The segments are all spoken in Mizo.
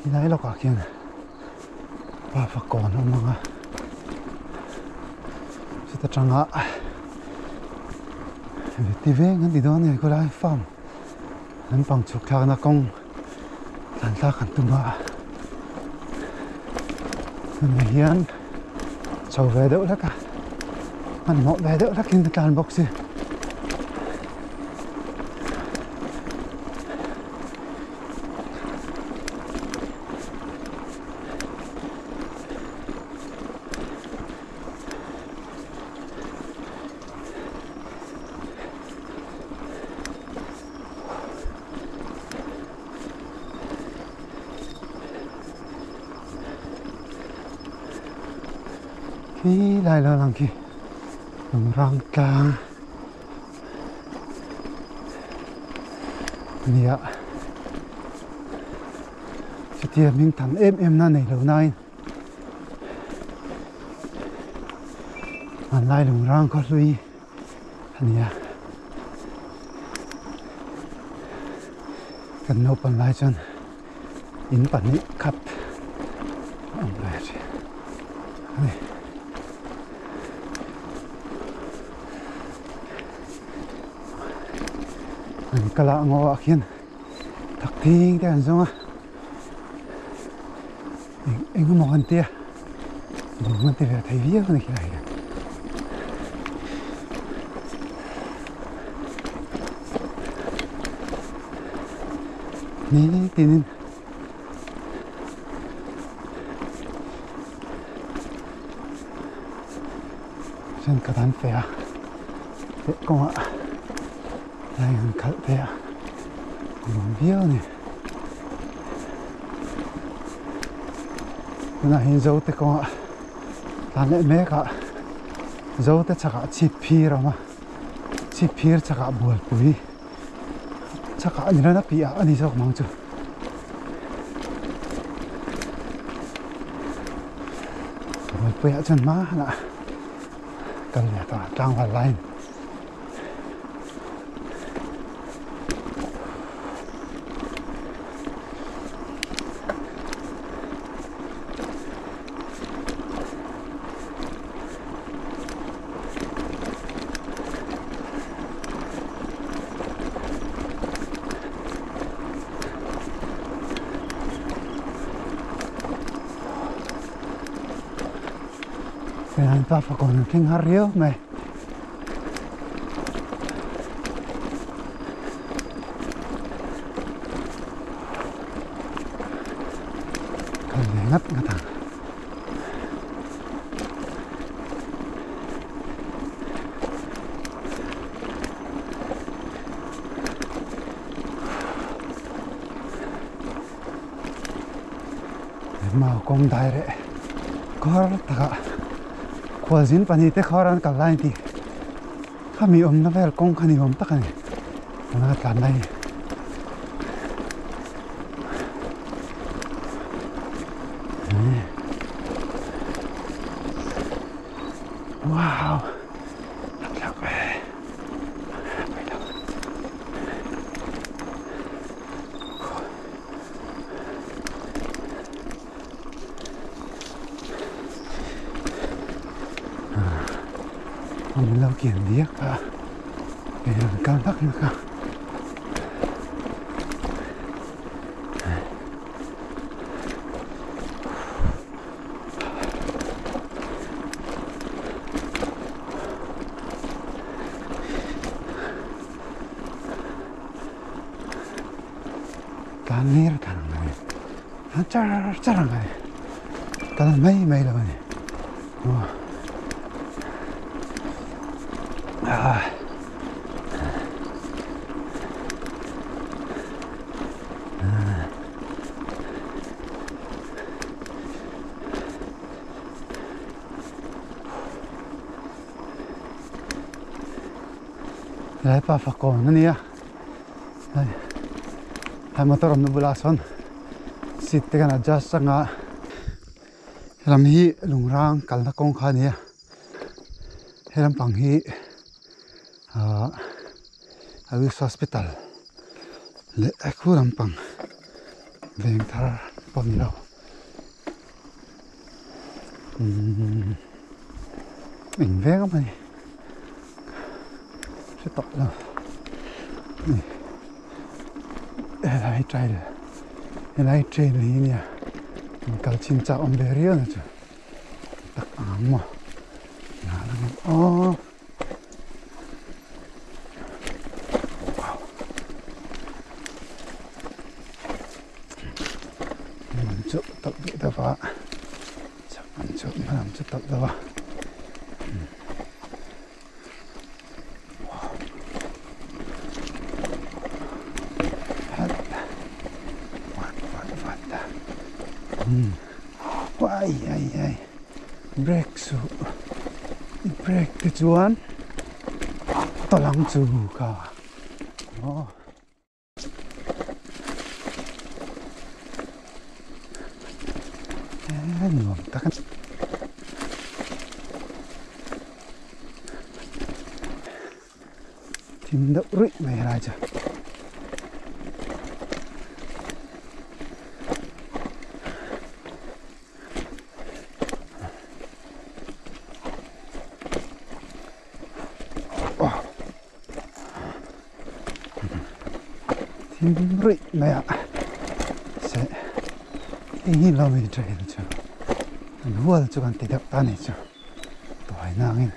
Helai lawkah khian pa fakawn a awm ang a chuta tanga ti veng an ti dawn nge khawlai farm lampang chhuk thlakna kawng tlan thlak an tum a tunah hian chho ve deuh hlek a hmanhmawh ve deuh hlekin ka tlan bawk si. Khi lai lo lang khi rang tlang nia chutia hming tham em em na nei lo nain hmanlai lung rang khaw hlui a ni a kan naupang lai chuan in pahnih khat a awm ve thin a ni. An kal ah ngaw ah khian thak thing te an zawng a eng eng emaw an tia nuam an ti ve thei viau a ni khilai hian. Ni tin in thenkhat an feh a teh kawngah lai an khalh phei a nuam viau a ni tunah hian zo te kawngah tlan leh mek a zo te chhakah chhip phir a awm a chhip phir chhakah bualpui chhakah a ni lo na piahah a ni zawk mang chu. Bualpuiah chuan hmanah kal leh tawh a tlangval laiin. An pa fakawn an thleng har riau mai. Kal ve ngat ngat ang. Mau kawng dai reh khawr takah khualzin pahnih te khawr an kal lai tih khami awmna vel kawng kha ni awm tak a ni tuna ka tlan lai hi. Wow Min lo kian diak a hei rawn kal hlak hlak a. Tan lir tan ang mai a char char ang mai kal mai mai lo a ni aw ah. Helai pa fakawn a nia. Hai motor awmna bulah sawn seat te kan adjust anga helam hi lungrang kalna kawng kha a ni a helam pang hi ahh Ayush hospital leh a khu lampang veng thar pawh a ni lo umm eng veng a mawni hre tawh lo helai trail helai trail hi nia kal chin chak awm ve riau na chu tak ang maw aw. Lam chu tawlh duh deuh a chhak lam chu hma lam chu tawlh deuh a ai ai ai brake suh i brake te chuan tawlh ang chu ka aw. Nuam tak a ni. Thim deuh ruih mai helai chu. Thim ruih mai a se hei hi lo mi trail chu an hual chu kan ti deuh ta ni chu tuai nangin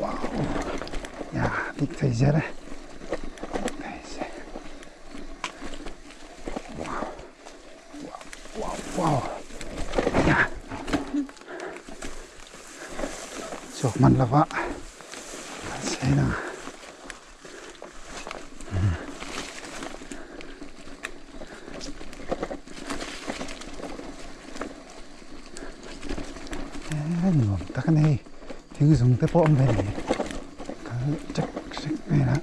wow ya dik thei zel e thei zel wow wow wow ya chhuak hman lova kan sawi ang e nuam tak a ni hei thing zung te pawh a awm ve a ni kal chek chek vel a.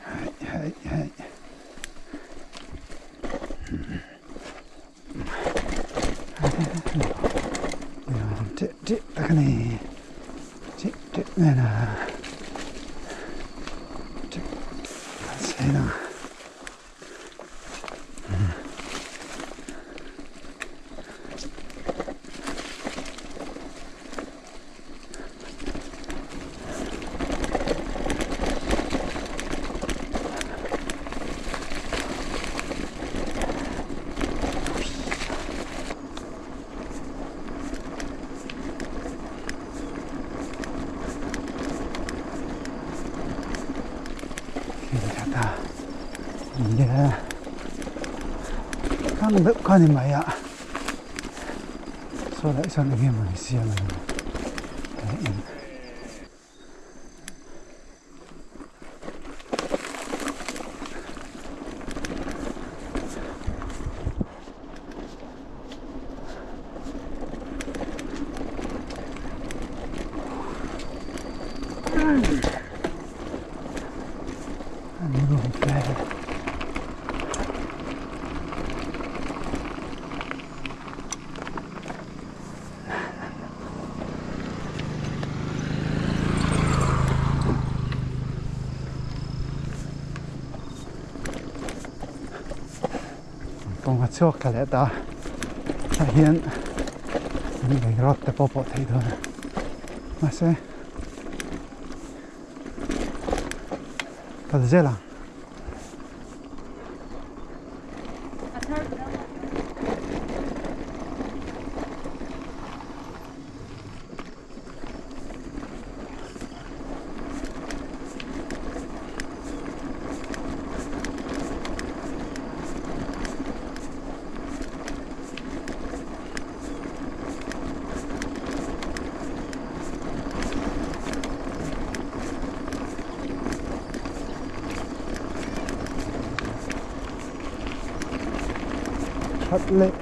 Hei hei hei. Cheh cheh tak a ni cheh cheh nen a cheh kan sawi a. Thang deuh kha ni mai a saw lai sawn eng nge mawni siam a ni. Kawng a chhuak thla leh ta tah hian an lei rawt te pawh pawh theih dawn a mahse kal zel ang. That leh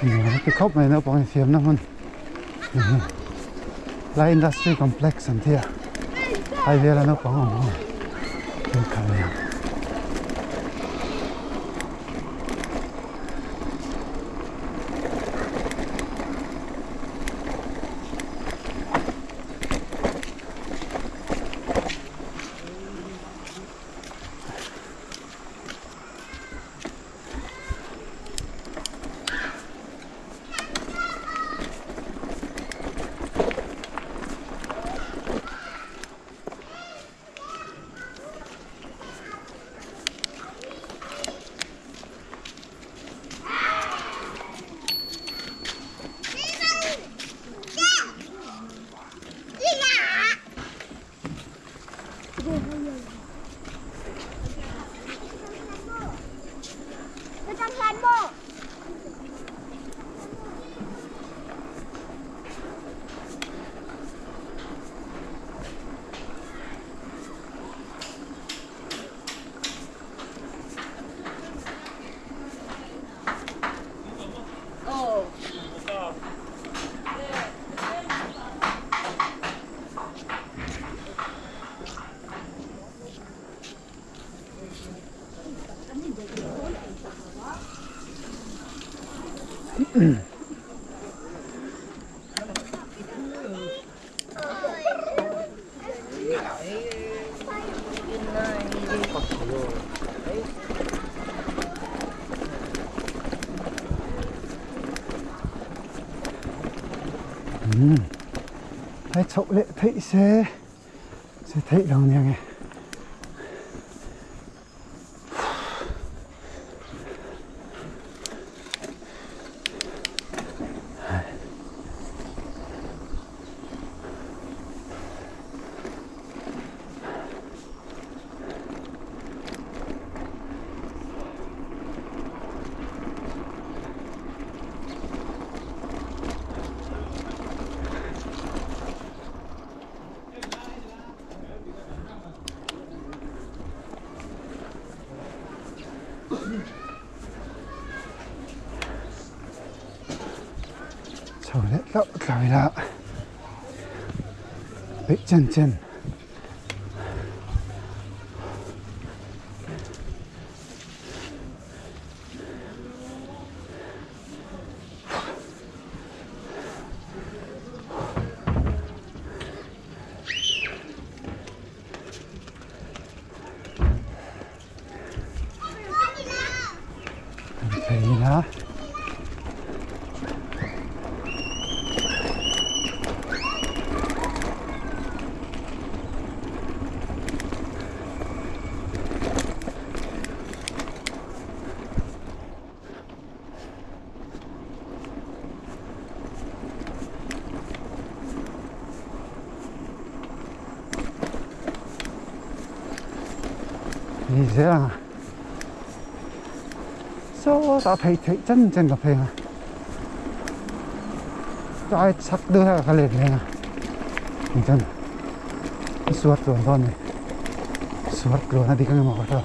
Nuam a ti khawp mai naupang infiamna hmun lai industry complex an ti a ai vela naupang awm ho in khalh a ni ang. Hei chhoh leh theih se se theih lo nia nge. Chho leh hlauh hlauh ila peih chen chen. Thei a. Ni zel ang a sawtah phei theih chen chen ka phei ang a tlai chak deuh hlek ah ka let leng a tichuan ka suar tluan dawn a ni suar tluan a dik ang emaw ka hre lo.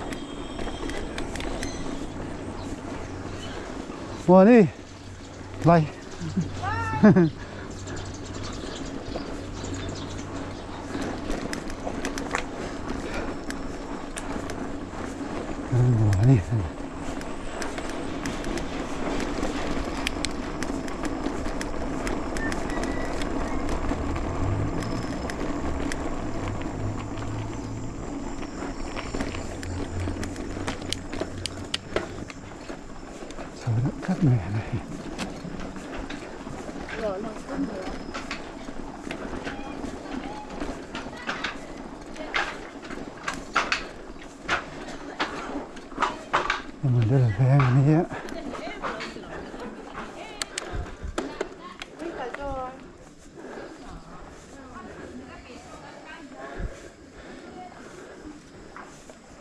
Muani bye. Muani. Chho deuh tlat mai a ni. Model veng a ni a.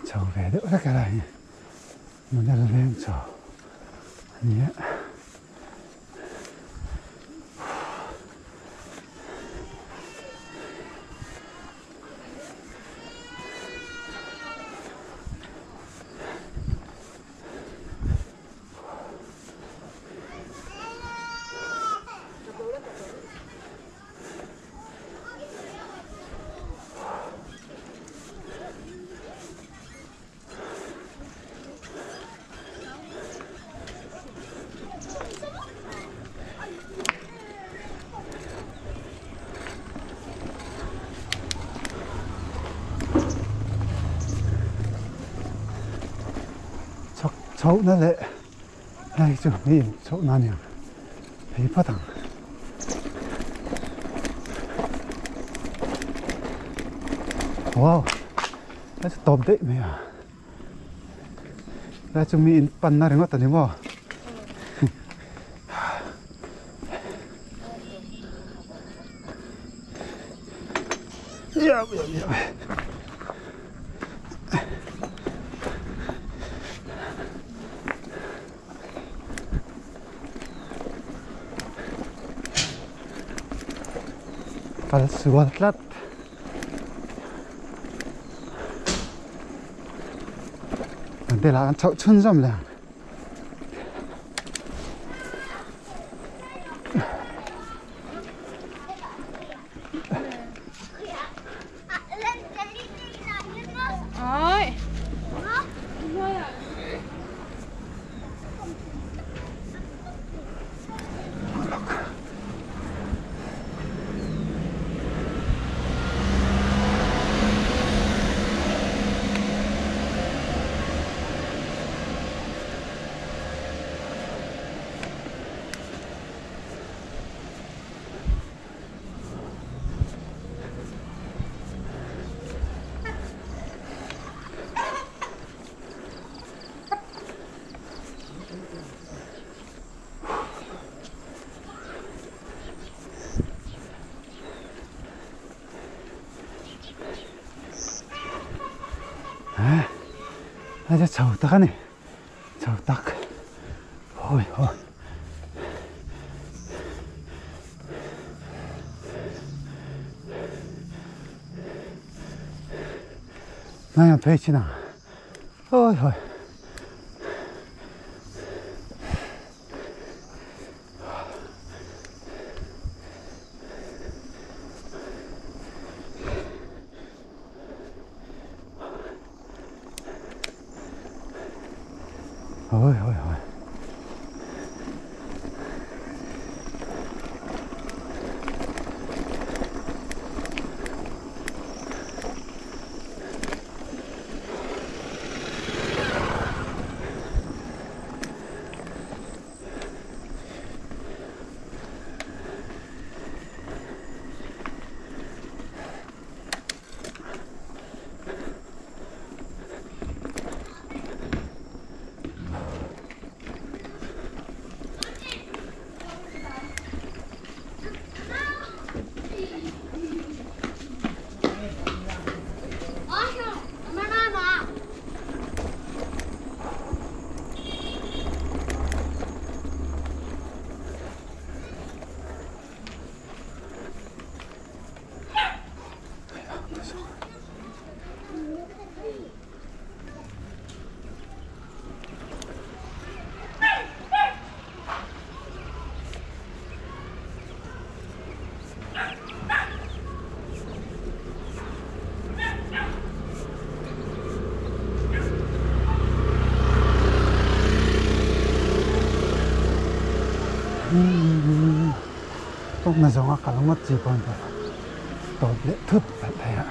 Chho ve deuh hlek a lai. Model veng chu a ni a. Chhohna leh hei chu mi in chhohna a niang phei phawt ang. Wow a chu tawp daih mai a lai chu mi in panna ringawt a ni maw. Kal sual tlat. Kan te lah an chhoh chhunzawm leh ang. Hei chu chho tak a ni chho tak hawi hawi. Nai ang phei chin ang hawi hawi. Ôi ôi ôi. Tawkna zawnga kal ngawt chi pawh an tawp tawp leh thut palh thei a.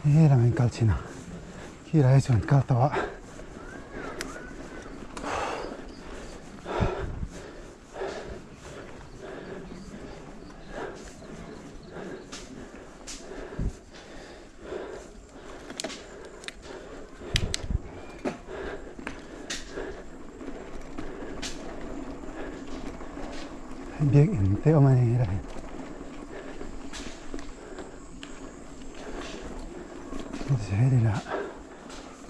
He lam in kal chin a khi lai chuan kal tawh a. Biak in te awm a ni helai zel ila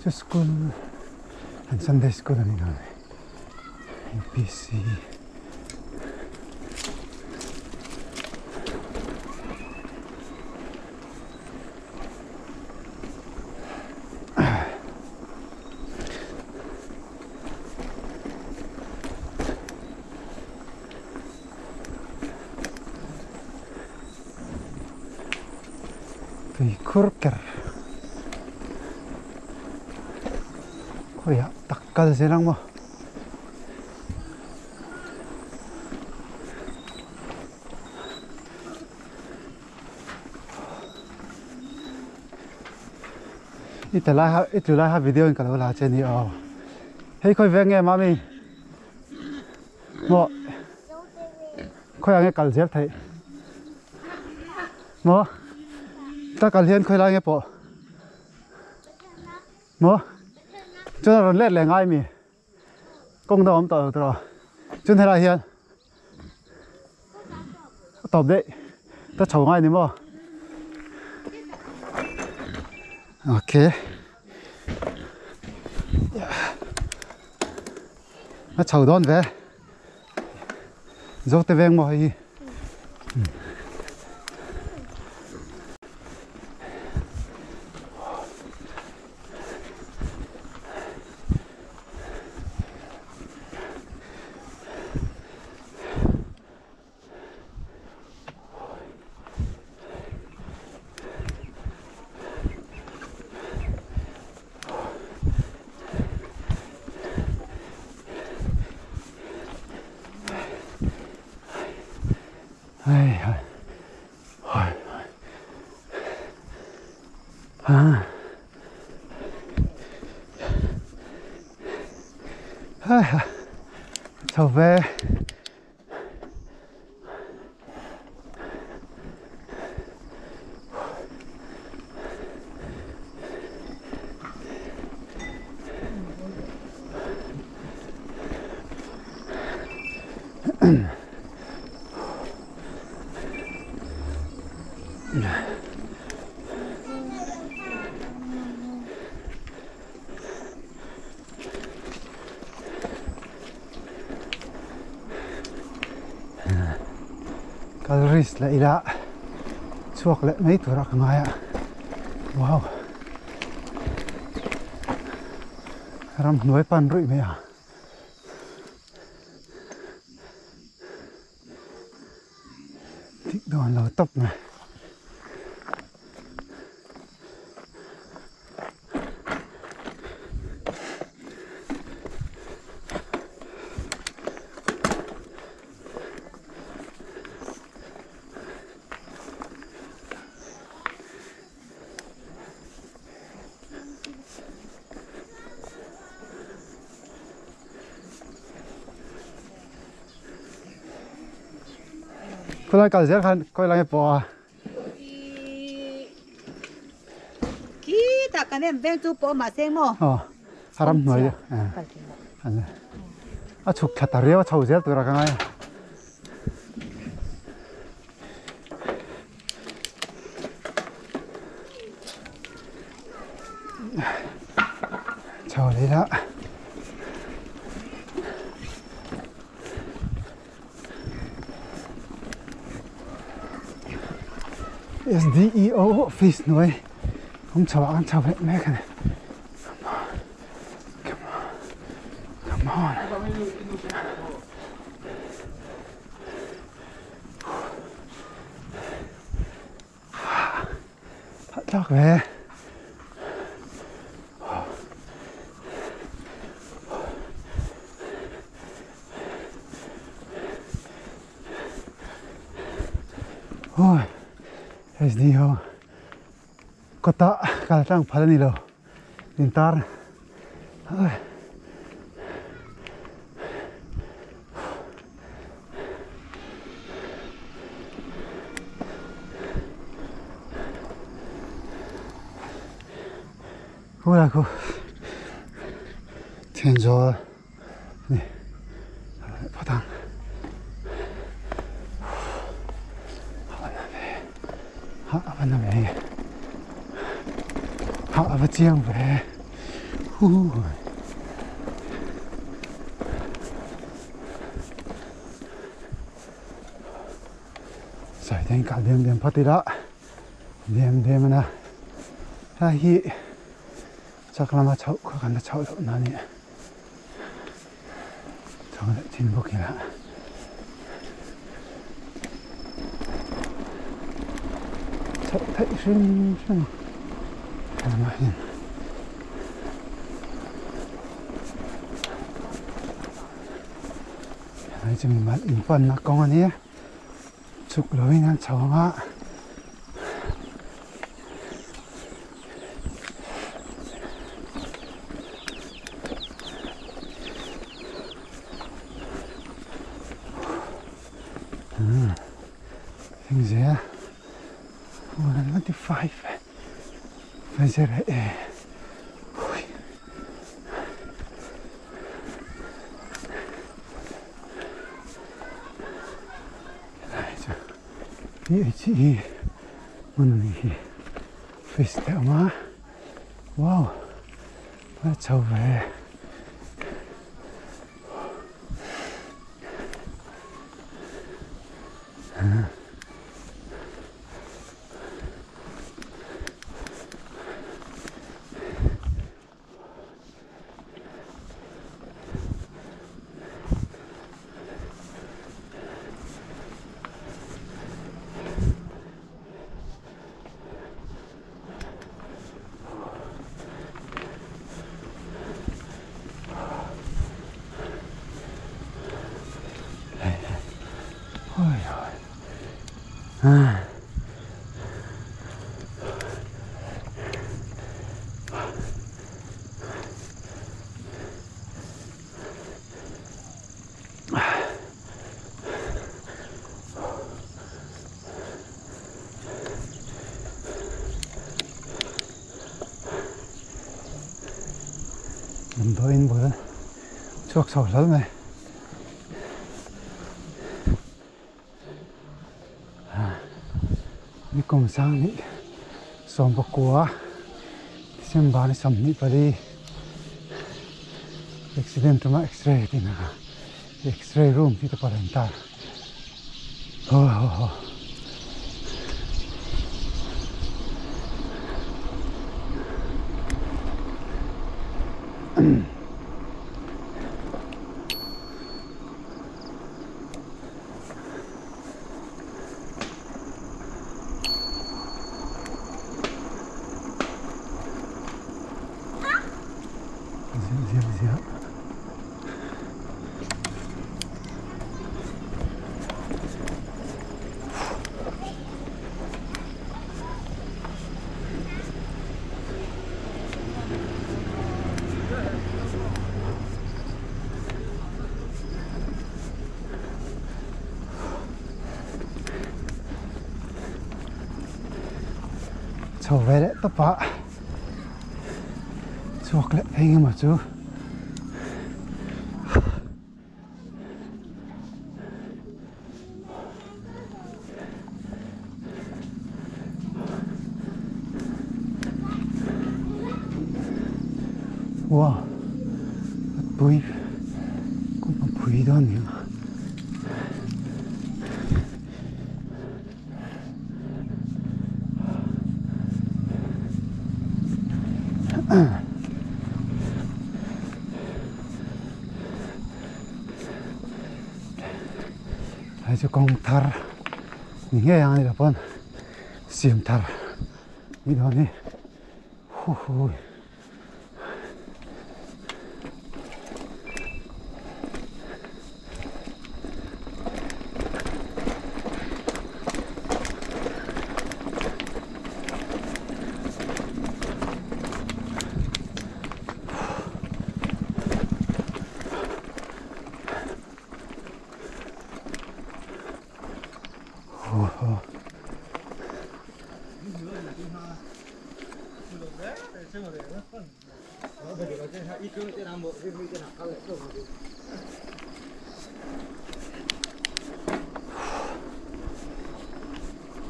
chu school an sunday school a ni lo U_P_C. Tui khur ker khawiah tak kal zel ang maw. I tla lai kha i tlu lai kha video in ka lo la che ni aw. Hei khawi veng nge mami? Maw khawi ah nge kal zel theih? Maw ta kal hian khawi lai nge pawh? Maw chuan a rawn let leh ngai mi? Kawng dang a awm tawh lo tawh a, chuan helaiah hian a tawp daih ka chho ngai ni maw okay a chho dawn ve Zote veng maw hei hi. Hei hai hoi hoi ha hei ha chho ve. Kal risk leh ila chhuak leh mai tura ka ngai a wow ramhnuai pan ruih mai a. Thik dawn lo tawp mai. Khawilai kal zel khan khawilai nge pawh a. Khitah kan em veng chu pawh mahse maw. Aw a ram hnuai chu a chhuk thla ta riau a chho zel tur a ka ngai a. Chho leh la. SDEO office hnuai awm chho ah khan chho leh mek a ni. Come on. Come on. Thlak ve. Ôi, SD ho. Kawta kal tlang phal a ni lo. Intar. Ôi. Khua khu Thenzawl ni phawt ang hah a va na ve hah a va chiang ve hu. Sawi te in kal diam diam phawt ila diam diam a na hei hi chak lama chhoh kha kan la chhoh loh na a ni chho leh thin bawk ila. Chhoh theih hrim hrim a lamah hian. Helai chu mimal inpanna kawng a nia chhuk lovin an chho ang a. zel 125 Vedere e Ui. Lai chu PHE hmun a nih hi office te a awm a wow a chho ve. Damdawiin bul chhuak chho hlal mai. Nikum sang hnih sawmpakua December ni 24 accident tuma x-ray tih na x-ray room tih te pawh a lo intar ho ho ho. Chho ve leh tawp a chhuak leh phei emaw chu. Wow a pui kawng a pui dawn ni ang. Hei chu kawng thar ni ngei ang a ni lo pawn siam thar ni dawn hi huhui.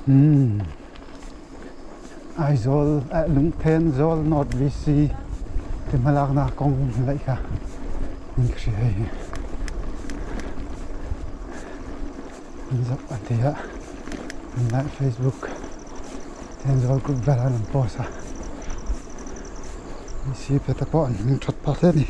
Umm Aizawl eh Lungphen Zawl North VC te hmalakna kawng laih kha in ka hria hei hi an zawh an ti a tunlai Facebook Thenzawl group velah an rawn post a VC pe te pawh an hming that phah hle a ni.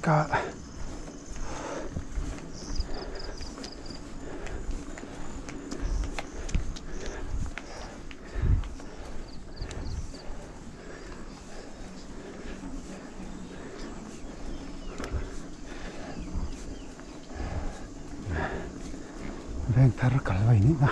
Ka Veng thar kal vai nih na.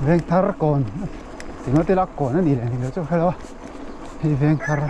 Veng thar kawn tingawt ila kawn a nih leh ni lo chu hre lo a hei veng thar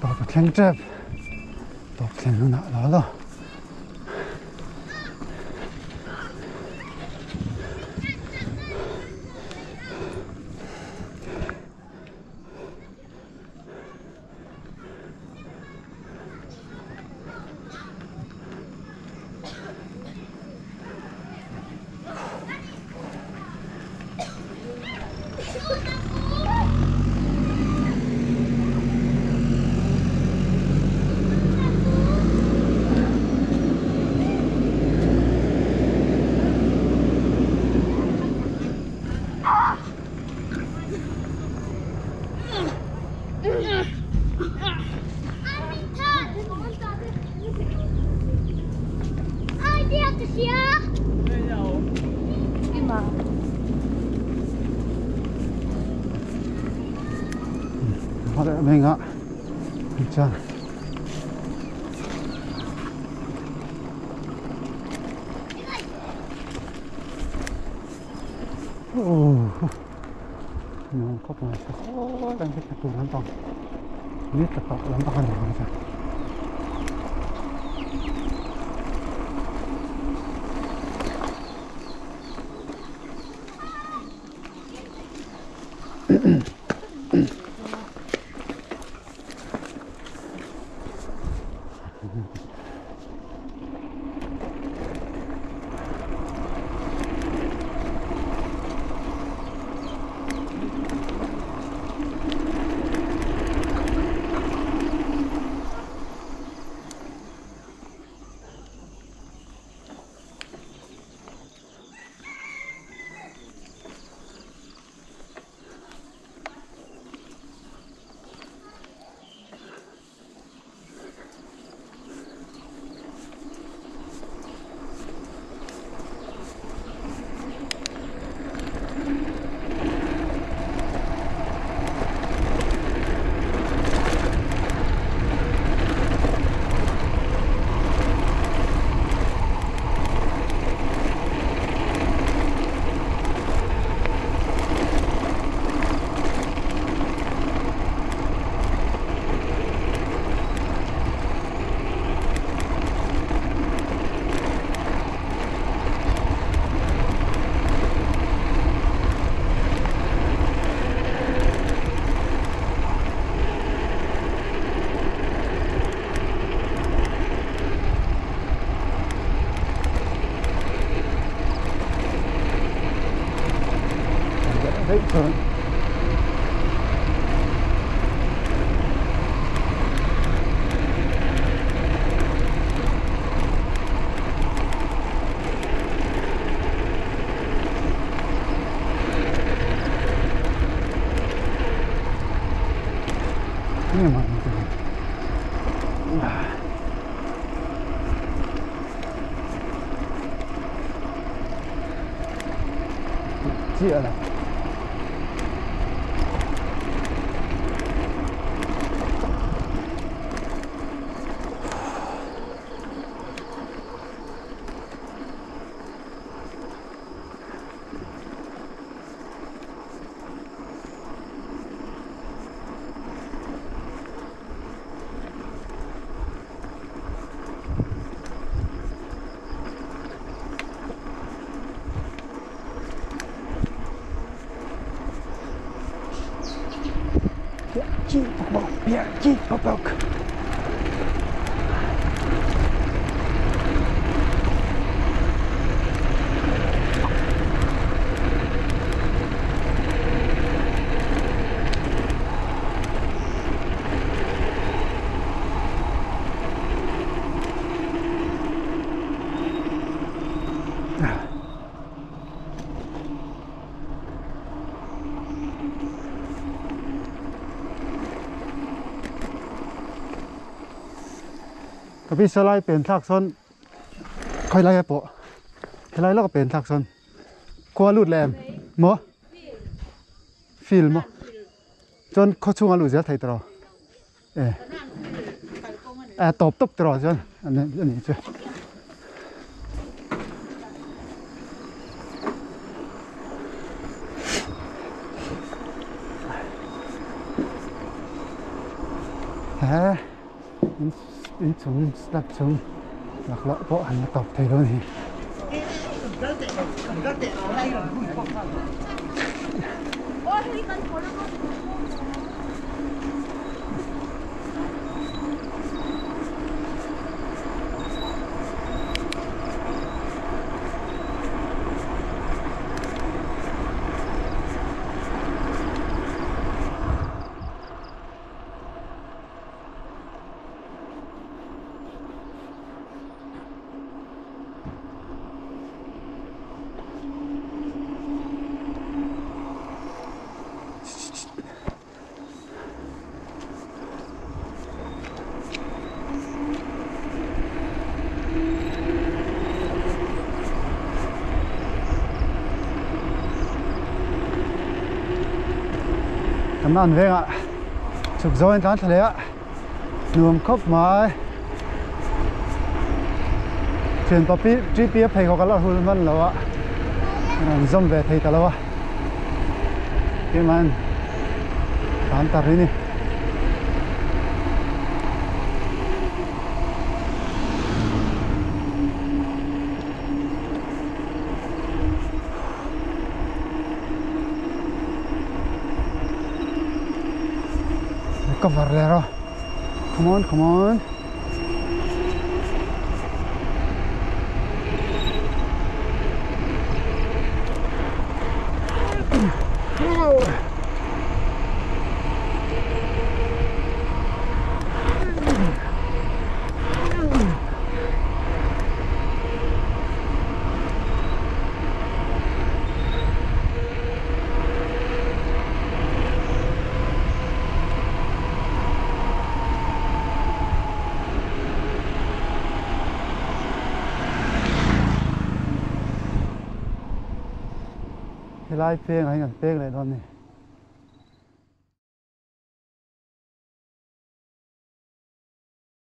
Tawp a thleng tep tawp thleng hunah lo lo. Menga chuan nuam khawp mai saw lang hi tur lampang ni tla tawh lampang a ni ang chuan. daih chuan Enge mah ni tur chiah lo. Chi bawk bawk piah chi bawk bawk. Ka pi salai pen thlak sawn khawi lai ah pawh helai lawk a pen thlak sawn khua lut leh em maw field maw chuan khaw chhungah luh zel thei tawh e a tawp tawp tawh chuan a nih chu. He inchung slab chung laklawh pawh an la tawp thei lo a ni. Kan an vengah chhuk zawin tlan thla leh a nuam khawp mai thian papi T P a pheikhawk a la hul hman lo a rawn zawm ve thei ta lo a keimah in tlan ta rih a ni. Cover leh rawh come on come on. Helai peng ah hian kan peng leh dawn a ni.